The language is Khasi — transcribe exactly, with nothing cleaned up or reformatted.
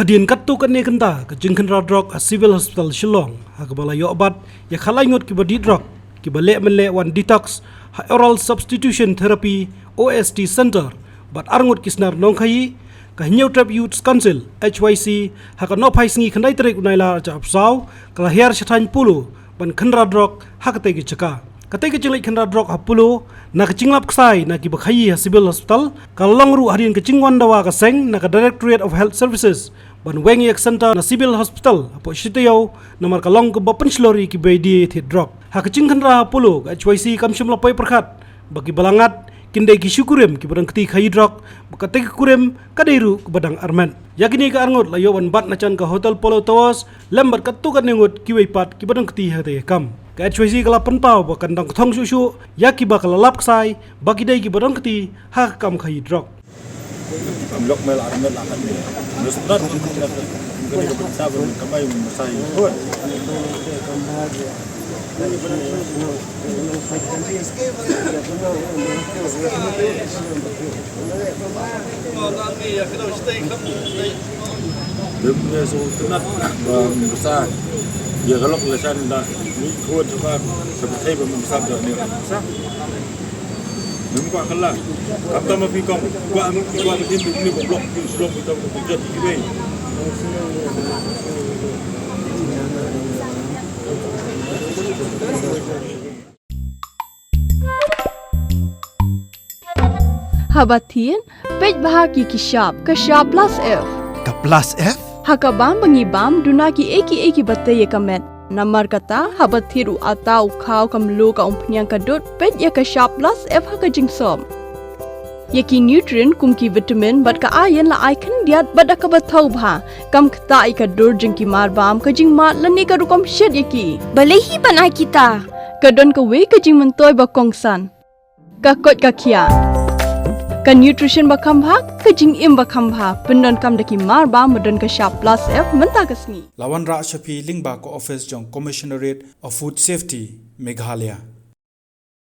Hadien katto katne kynta ka jingkhynra drok ha Civil Hospital Shillong, ha kaba la ïoh bat ïa ka lai ngut kiba die drok kiba leh mynleh wan detox ha Oral Substitution Therapy, O S T Center, bad arngut ki snar nongkhaïi, ka Hynñiewtrep Youths Council, H Y C, ha ka nohphai sngi khyndai tarik u Nailar arhajar arphew saw, ka la hiar sha thaiñ Polo ban khynra drok ha katei ka jaka. Katei ka jingleit khynra drok ha Polo, na ka jinglap ksai na kiba khaïi ha Civil Hospital, ka la long ruh hadien ka jingwan dawa ka seng na ka Directorate of Health Services ban weng ïa ka center na Civil Hospital hapoh shi taïew, namar ka long kaba pynshlur ïa kiba die thied drok. Ha ka jingkhynra ha Polo, ka H Y C kam shym la poi pyrkhat ba kiba la ngat kin dei ki shu kurim kiba dang kti khaïi drok, ba katei ka kurim ka dei ruh kaba dang armet. Ïa kine ki arngut la ïoh ban bat na jan ka Hotel Polo Towers lem bad katto katne ngut kiwei pat kiba dang kti ha katei ka kam. Ka H Y C ka la pynpaw ba kan dang kthong shuh shuh ïa kiba ka la lap ksai ba ki dei kiba dang kti ha ka kam khaïi drok. Haba thied, peit bha ïa ki shap, ka shap plus F. Ka plus F? Ha ka bam ba ngi bam, duna kiei kiei kiba tei ïa ka met. Namar kata, haba thied u atta, u khaw, ka mluh, ka umphniang, ka dud, peit ïa ka shap plus F ha ka jingsop. Ïa ki nutrient kum ki vitamin bad ka iron la ai khyndiat bad da kaba thaw bha. Kam ktah ïa ka dur jong ki marbam, ka jingmad lane ka rukom shet ïa ki. Balei hi ban ai kita? Ka don kawei ka jingmyntoi ba kongsan. Ka koit ka khiah. Ka nutrition ba kham bha, ka jingim ba kham bha. Pyndonkam da ki marbam ba don ka shap plus F mynta ka sngi. La wanrah sha phi lyngba ka office jong Commissionerate of Food Safety, Meghalaya.